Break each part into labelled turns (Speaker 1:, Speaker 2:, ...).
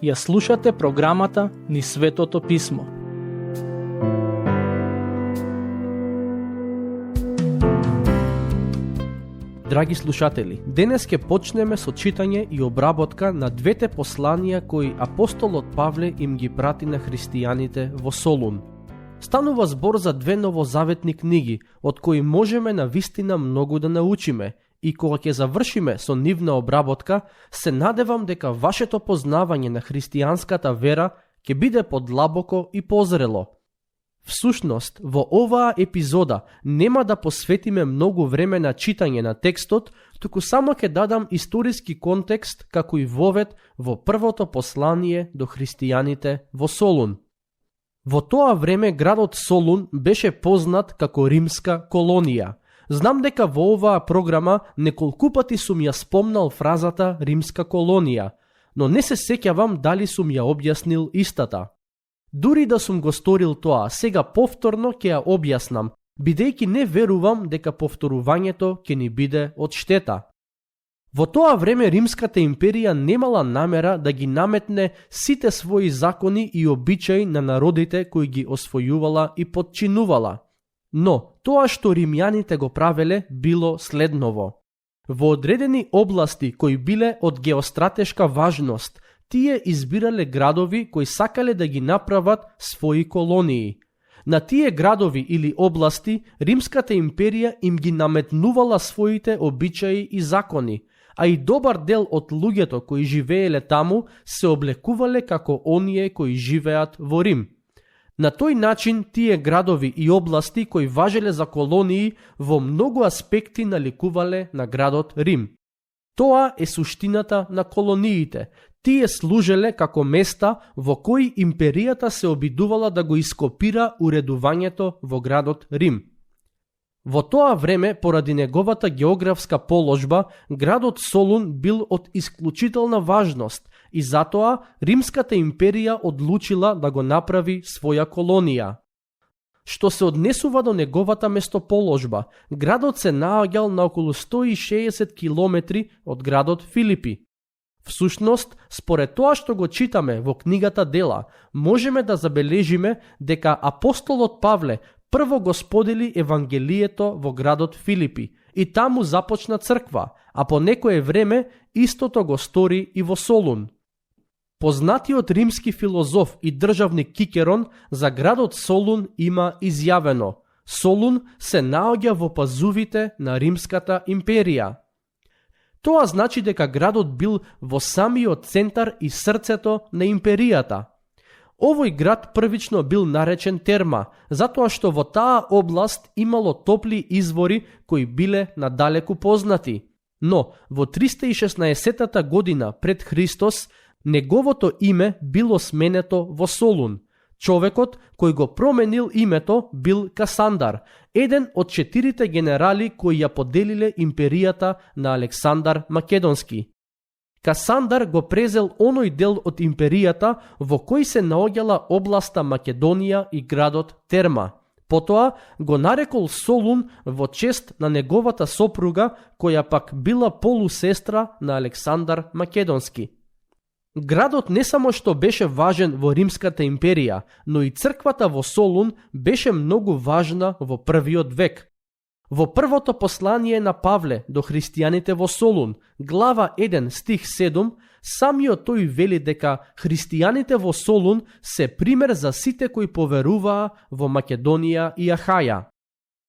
Speaker 1: Ја слушате програмата Низ Светото Писмо. Драги слушатели, денес ќе почнеме со читање и обработка на двете посланија кои апостолот Павле им ги прати на христијаните во Солун. Станува збор за две новозаветни книги, од кои можеме на вистина многу да научиме, и кога ќе завршиме со нивна обработка, се надевам дека вашето познавање на христијанската вера ќе биде подлабоко и позрело. Всушност, во оваа епизода нема да посветиме многу време на читање на текстот, туку само ќе дадам историски контекст како и вовед во првото послание до христијаните во Солун. Во тоа време градот Солун беше познат како римска колонија. Знам дека во оваа програма неколку пати сум ја спомнал фразата римска колонија, но не се сеќавам дали сум ја објаснил истата. Дури да сум го сторил тоа, сега повторно ќе ја објаснам, бидејќи не верувам дека повторувањето ќе ни биде од штета. Во тоа време Римската империја немала намера да ги наметне сите своји закони и обичаи на народите кои ги освојувала и подчинувала. Но тоа што римјаните го правеле било следново. Во одредени области кои биле од геостратешка важност, тие избирале градови кои сакале да ги направат своји колонии. На тие градови или области Римската империја им ги наметнувала своите обичаи и закони, а и добар дел од луѓето кои живееле таму се облекувале како оние кои живеат во Рим. На тој начин тие градови и области кои важеле за колонии во многу аспекти наликувале на градот Рим. Тоа е суштината на колониите. Тие служеле како места во кои империјата се обидувала да го ископира уредувањето во градот Рим. Во тоа време, поради неговата географска положба, градот Солун бил од исклучителна важност и затоа Римската империја одлучила да го направи своја колонија. Што се однесува до неговата местоположба, градот се наоѓал на околу 160 километри од градот Филипи. Всушност, според тоа што го читаме во книгата Дела, можеме да забележиме дека апостолот Павле прво го сподели Евангелието во градот Филипи и таму започна црква, а по некое време истото го стори и во Солун. Познатиот римски филозоф и државник Кикерон за градот Солун има изјавено: Солун се наоѓа во пазувите на Римската империја. Тоа значи дека градот бил во самиот центар и срцето на империјата. Овој град првично бил наречен Терма, затоа што во таа област имало топли извори кои биле надалеку познати. Но во 316 година пред Христос неговото име било сменето во Солун. Човекот кој го променил името бил Касандар, еден од 4 генерали кои ја поделиле империјата на Александар Македонски. Касандар го презел оној дел од империјата во кој се наоѓала областа Македонија и градот Терма. Потоа го нарекол Солун во чест на неговата сопруга, која пак била полусестра на Александар Македонски. Градот не само што беше важен во Римската империја, но и црквата во Солун беше многу важна во првиот век. Во првото послание на Павле до христијаните во Солун, глава 1 стих 7, самиот тој вели дека христијаните во Солун се пример за сите кои поверуваа во Македонија и Ахаја.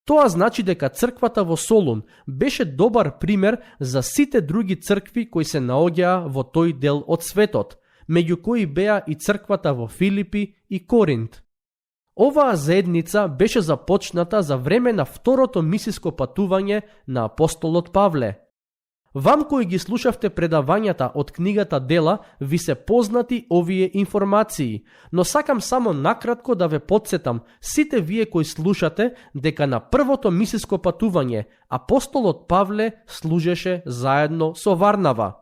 Speaker 1: Тоа значи дека црквата во Солун беше добар пример за сите други цркви кои се наоѓаа во тој дел од светот, меѓу кои беа и црквата во Филипи и Коринт. Оваа заедница беше започната за време на второто мисиско патување на апостолот Павле. Вам кои ги слушавте предавањата од книгата Дела, ви се познати овие информации, но сакам само накратко да ве потсетам сите вие кои слушате дека на првото мисиско патување апостолот Павле служеше заедно со Варнава.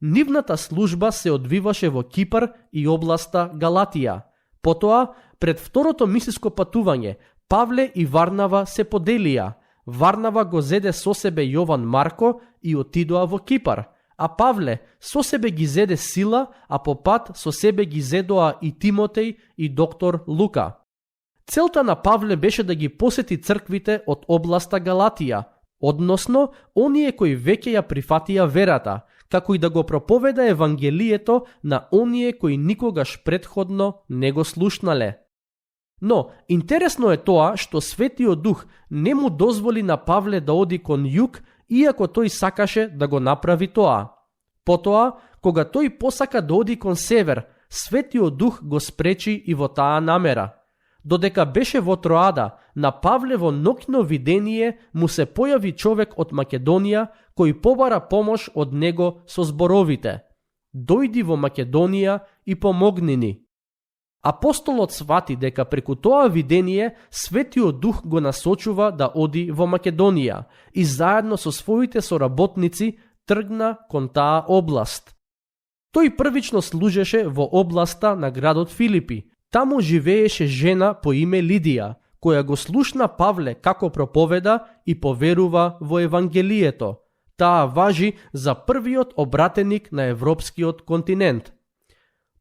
Speaker 1: Нивната служба се одвиваше во Кипар и областа Галатија. Потоа, пред второто мисиско патување, Павле и Варнава се поделија. Варнава го зеде со себе Јован Марко и отидоа во Кипар, а Павле со себе ги зеде Сила, а по пат со себе ги зедоа и Тимотеј и доктор Лука. Целта на Павле беше да ги посети црквите од областа Галатија, односно оние кои веќе ја прифатија верата, како и да го проповеда Евангелието на оние кои никогаш претходно не го слушнале. Но, интересно е тоа што Светиот Дух не му дозволи на Павле да оди кон југ, иако тој сакаше да го направи тоа. Потоа, кога тој посака да оди кон север, Светиот Дух го спречи и во таа намера. Додека беше во Троада, на Павле во ноќно видение му се појави човек од Македонија кој побара помош од него со зборовите: "Дојди во Македонија и помогни ни." Апостолот свати дека преку тоа видение Светиот Дух го насочува да оди во Македонија и заедно со своите соработници тргна кон таа област. Тој првично служеше во областа на градот Филипи. Таму живееше жена по име Лидија, која го слушна Павле како проповеда и поверува во Евангелието. Таа важи за првиот обратеник на европскиот континент.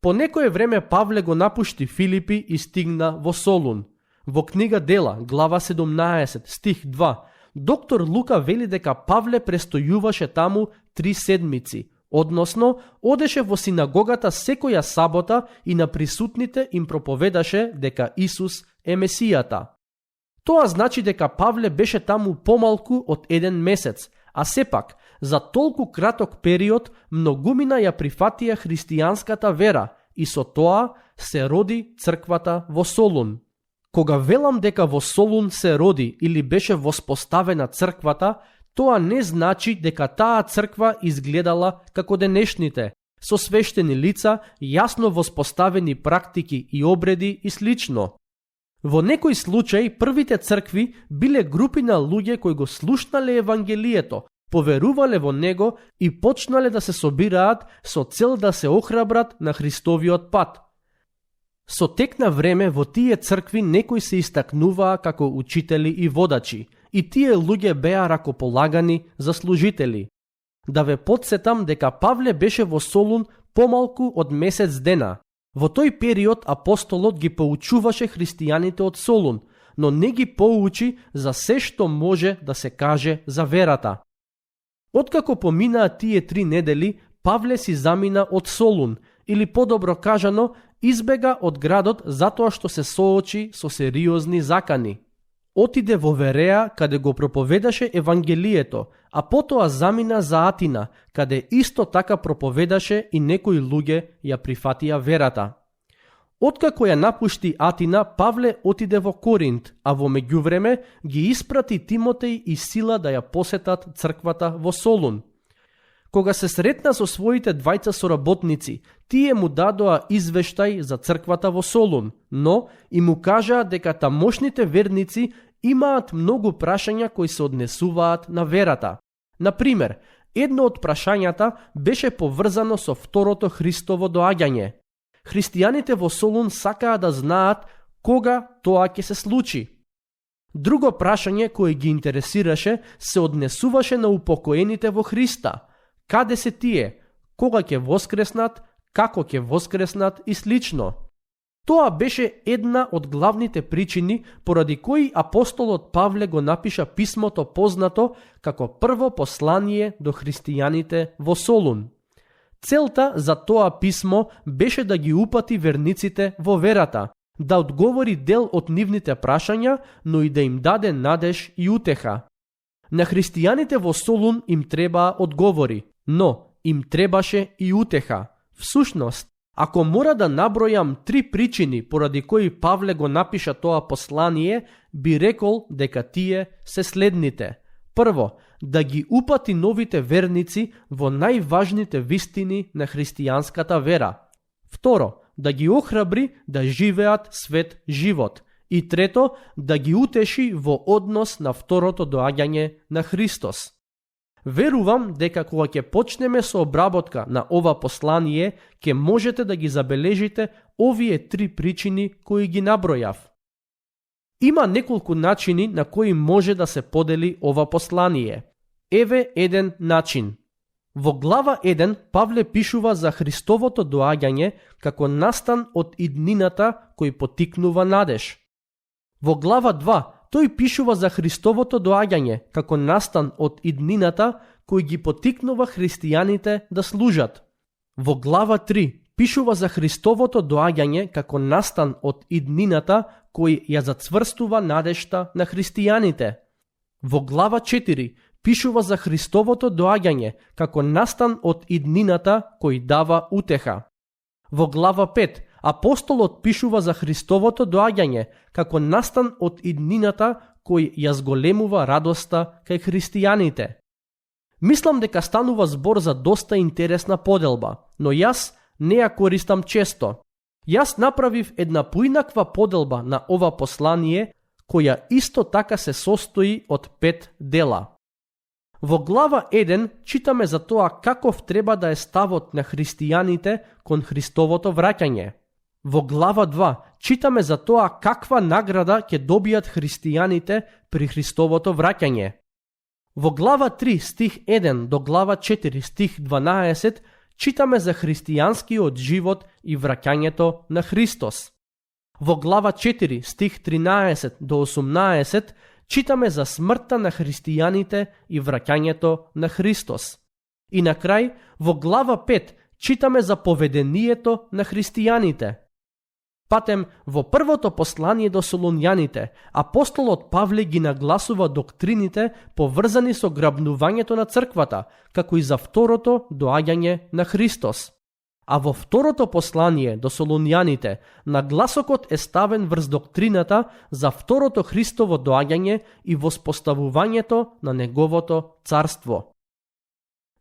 Speaker 1: По некое време Павле го напушти Филипи и стигна во Солун. Во книга Дела, глава 17, стих 2, доктор Лука вели дека Павле престојуваше таму 3 седмици, односно одеше во синагогата секоја сабота и на присутните им проповедаше дека Исус е Месијата. Тоа значи дека Павле беше таму помалку од 1 месец, а сепак, за толку краток период, многумина ја прифатија христијанската вера и со тоа се роди црквата во Солун. Кога велам дека во Солун се роди или беше воспоставена црквата, тоа не значи дека таа црква изгледала како денешните, со свештени лица, јасно воспоставени практики и обреди и слично. Во некој случај, првите цркви биле групи на луѓе кои го слушнале Евангелието, поверувале во него и почнале да се собираат со цел да се охрабрат на Христовиот пат. Со тек на време во тие цркви некои се истакнуваа како учители и водачи, и тие луѓе беа ракополагани за служители. Да ве потсетам дека Павле беше во Солун помалку од месец дена. Во тој период апостолот ги поучуваше христијаните од Солун, но не ги поучи за се што може да се каже за верата. Откако поминаа тие 3 недели, Павле си замина од Солун, или подобро кажано, избега од градот затоа што се соочи со сериозни закани. Отиде во Вереја, каде го проповедаше Евангелието, а потоа замина за Атина, каде исто така проповедаше и некои луѓе ја прифатија верата. Откако ја напушти Атина, Павле отиде во Коринт, а во меѓувреме ги испрати Тимотеј и Сила да ја посетат црквата во Солун. Кога се сретна со своите двајца соработници, тие му дадоа извештај за црквата во Солун, но и му кажаа дека тамошните верници имаат многу прашања кои се однесуваат на верата. Например, едно од прашањата беше поврзано со второто Христово доаѓање. Христијаните во Солун сакаа да знаат кога тоа ќе се случи. Друго прашање кое ги интересираше се однесуваше на упокоените во Христа. Каде се тие? Кога ќе воскреснат? Како ќе воскреснат и слично? Тоа беше една од главните причини поради кои апостолот Павле го напиша писмото познато како прво послание до христијаните во Солун. Целта за тоа писмо беше да ги упати верниците во верата, да одговори дел од нивните прашања, но и да им даде надеж и утеха. На христијаните во Солун им требаа одговори, но им требаше и утеха. Всушност, ако мора да набројам 3 причини поради кои Павле го напиша тоа послание, би рекол дека тие се следните. Прво, да ги упати новите верници во најважните вистини на христијанската вера. Второ, да ги охрабри да живеат свет живот. И трето, да ги утеши во однос на второто доаѓање на Христос. Верувам дека кога ќе почнеме со обработка на ова послание, ќе можете да ги забележите овие 3 причини кои ги набројав. Има неколку начини на кои може да се подели ова послание. Еве еден начин. Во глава 1 Павле пишува за Христовото доаѓање како настан од иднината кој потикнува надеж. Во глава 2 тој пишува за Христовото доаѓање како настан од иднината кој ги потикнува христијаните да служат. Во глава 3 пишува за Христовото доаѓање како настан од иднината кој ја зацврстува надежта на христијаните. Во глава 4 пишува за Христовото доаѓање како настан од иднината кој дава утеха. Во глава 5 апостолот пишува за Христовото доаѓање како настан од иднината кој ја зголемува радоста кај христијаните. Мислам дека станува збор за доста интересна поделба, но јас не ја користам често. Јас направив една поинаква поделба на ова послание, која исто така се состои од 5 дела. Во глава 1 читаме за тоа каков треба да е ставот на христијаните кон Христовото враќање. Во глава 2 читаме за тоа каква награда ќе добијат христијаните при Христовото враќање. Во глава 3 стих 1 до глава 4 стих 12 читаме за христијанскиот живот и враќањето на Христос. Во глава 4 стих 13 до 18 читаме за смртта на христијаните и враќањето на Христос. И на крај, во глава 5 читаме за поведението на христијаните. Патем, во првото послание до Солунјаните, апостолот Павле ги нагласува доктрините поврзани со грабнувањето на црквата, како и за второто доаѓање на Христос. А во второто послание до Солунјаните, нагласокот е ставен врз доктрината за второто Христово доаѓање и воспоставувањето на неговото царство.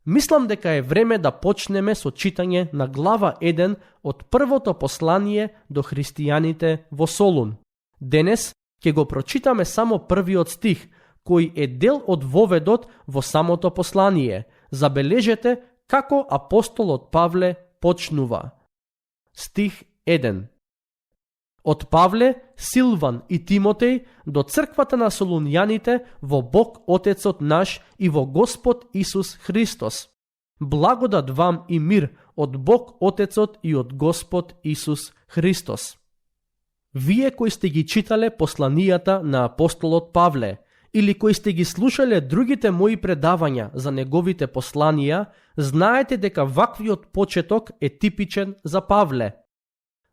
Speaker 1: Мислам дека е време да почнеме со читање на глава 1 од првото послание до христијаните во Солун. Денес ќе го прочитаме само првиот стих, кој е дел од воведот во самото послание. Забележете како апостолот Павле почнува. Стих 1. Од Павле, Силван и Тимотеј до црквата на Солунјаните во Бог Отецот наш и во Господ Исус Христос. Благодат вам и мир од Бог Отецот и од Господ Исус Христос. Вие кои сте ги читале посланијата на апостолот Павле или кои сте ги слушале другите мои предавања за неговите посланија, знаете дека ваквиот почеток е типичен за Павле.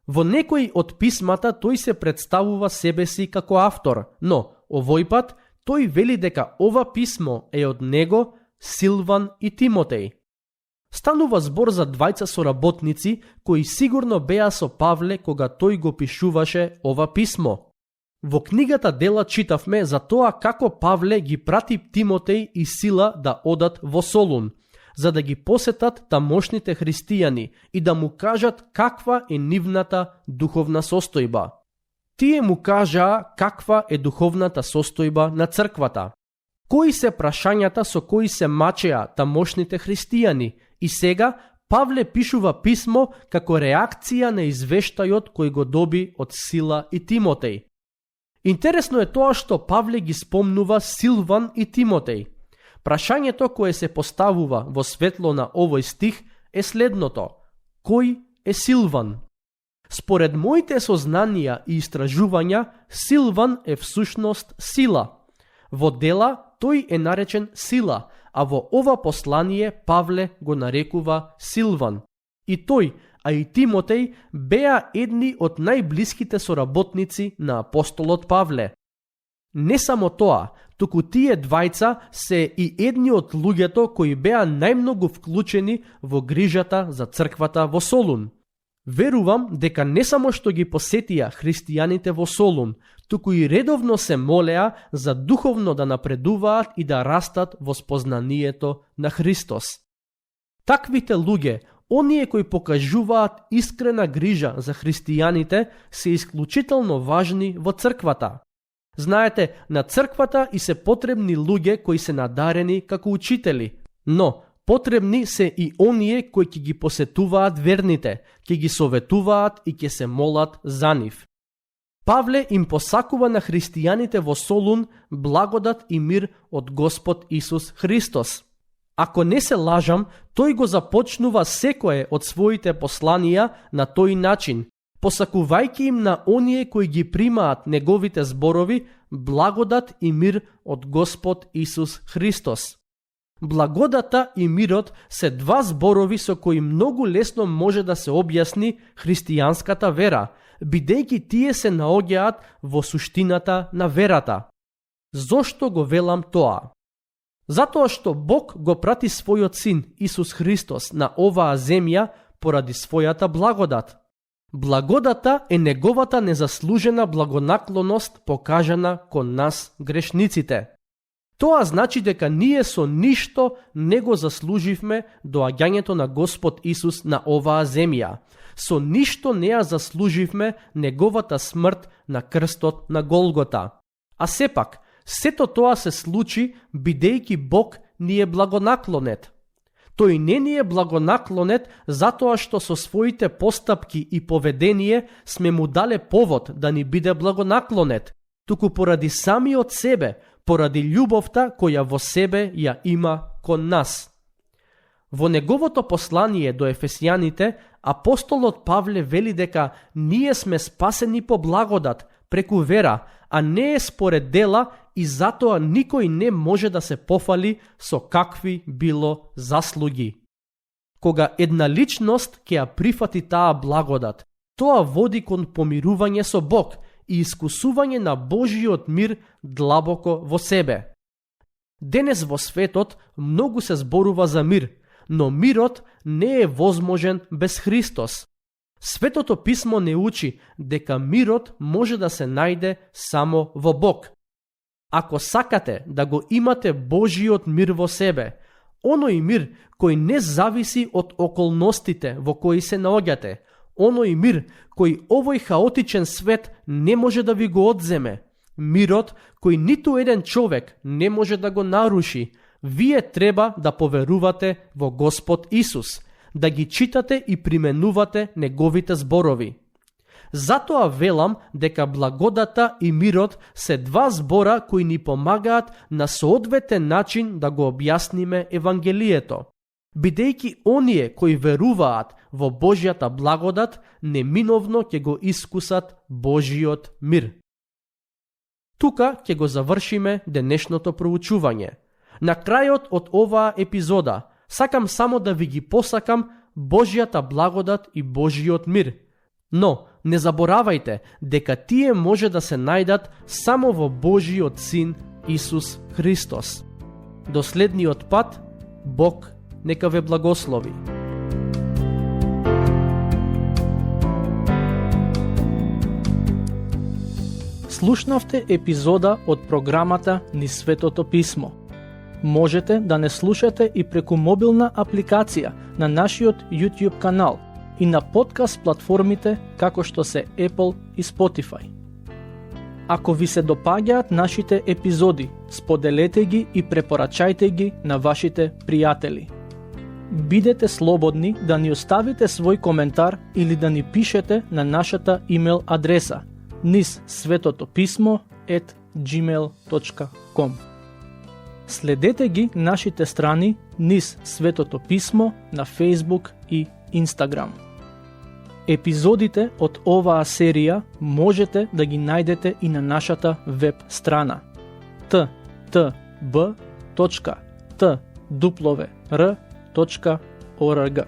Speaker 1: Во некои од писмата тој се представува себе си како автор, но овој пат тој вели дека ова писмо е од него, Силван и Тимотеј. Станува збор за двајца соработници кои сигурно беа со Павле кога тој го пишуваше ова писмо. Во книгата Дела читавме за тоа како Павле ги прати Тимотеј и Сила да одат во Солун, за да ги посетат тамошните христијани и да му кажат каква е нивната духовна состојба. Тие му кажаа каква е духовната состојба на црквата. Кои се прашањата со кои се мачеа тамошните христијани и сега Павле пишува писмо како реакција на извештајот кој го доби од Сила и Тимотеј. Интересно е тоа што Павле ги спомнува Силван и Тимотеј. Прашањето кое се поставува во светло на овој стих е следното. Кој е Силван? Според моите сознанија и истражувања, Силван е всушност сила. Во Дела тој е наречен Сила, а во ова послание Павле го нарекува Силван. И тој, а и Тимотеј беа едни од најблиските соработници на апостолот Павле. Не само тоа, туку тие двајца се и едни од луѓето кои беа најмногу вклучени во грижата за црквата во Солун. Верувам дека не само што ги посетија христијаните во Солун, туку и редовно се молеа за духовно да напредуваат и да растат во спознанието на Христос. Таквите луѓе, оние кои покажуваат искрена грижа за христијаните, се исклучително важни во црквата. Знаете, на црквата и се потребни луѓе кои се надарени како учители, но потребни се и оние кои ќе ги посетуваат верните, ќе ги советуваат и ќе се молат за нив. Павле им посакува на христијаните во Солун благодат и мир од Господ Исус Христос. Ако не се лажам, тој го започнува секое од своите посланија на тој начин, посакувајќи им на оние кои ги примаат неговите зборови благодат и мир од Господ Исус Христос. Благодата и мирот се два зборови со кои многу лесно може да се објасни христијанската вера, бидејќи тие се наоѓаат во суштината на верата. Зошто го велам тоа? Затоа што Бог го прати својот син Исус Христос на оваа земја поради својата благодат. Благодата е неговата незаслужена благонаклоност покажана кон нас грешниците. Тоа значи дека ние со ништо не го заслуживме доаѓањето на Господ Исус на оваа земја. Со ништо не ја заслуживме неговата смрт на крстот на Голгота. А сепак, сето тоа се случи бидејќи Бог ни е благонаклонет. Тој не ни е благонаклонет затоа што со своите постапки и поведение сме му дале повод да ни биде благонаклонет, туку поради самиот себе, поради љубовта која во себе ја има кон нас. Во неговото послание до Ефесијаните, апостолот Павле вели дека ние сме спасени по благодат, преку вера, а не е според дела и затоа никој не може да се пофали со какви било заслуги. Кога една личност ќе ја прифати таа благодат, тоа води кон помирување со Бог и искусување на Божиот мир длабоко во себе. Денес во светот многу се зборува за мир, но мирот не е возможен без Христос. Светото писмо не учи дека мирот може да се најде само во Бог. Ако сакате да го имате Божиот мир во себе, оној мир кој не зависи од околностите во кои се наоѓате, оној мир кој овој хаотичен свет не може да ви го одземе, мирот кој ниту еден човек не може да го наруши, вие треба да поверувате во Господ Исус, да ги читате и применувате неговите зборови. Затоа велам дека благодата и мирот се два збора кои ни помагаат на соодветен начин да го објасниме Евангелието, бидејќи оние кои веруваат во Божјата благодат неминовно ќе го искусат Божиот мир. Тука ќе го завршиме денешното проучување. На крајот од оваа епизода сакам само да ви ги посакам Божјата благодат и Божиот мир. Но не заборавајте дека тие може да се најдат само во Божиот син Исус Христос. До следниот пат, Бог нека ве благослови. Слушнавте епизода од програмата Низ Светото Писмо. Можете да не слушате и преку мобилна апликација на нашиот YouTube канал и на подкаст платформите како што се Apple и Spotify. Ако ви се допаѓаат нашите епизоди, споделете ги и препорачајте ги на вашите пријатели. Бидете слободни да ни оставите свој коментар или да ни пишете на нашата имейл адреса nizsvetopismo@gmail.com. Следете ги нашите страни Низ Светото Писмо на Facebook и Instagram. Епизодите од оваа серија можете да ги најдете и на нашата веб страна ttb.twr.org.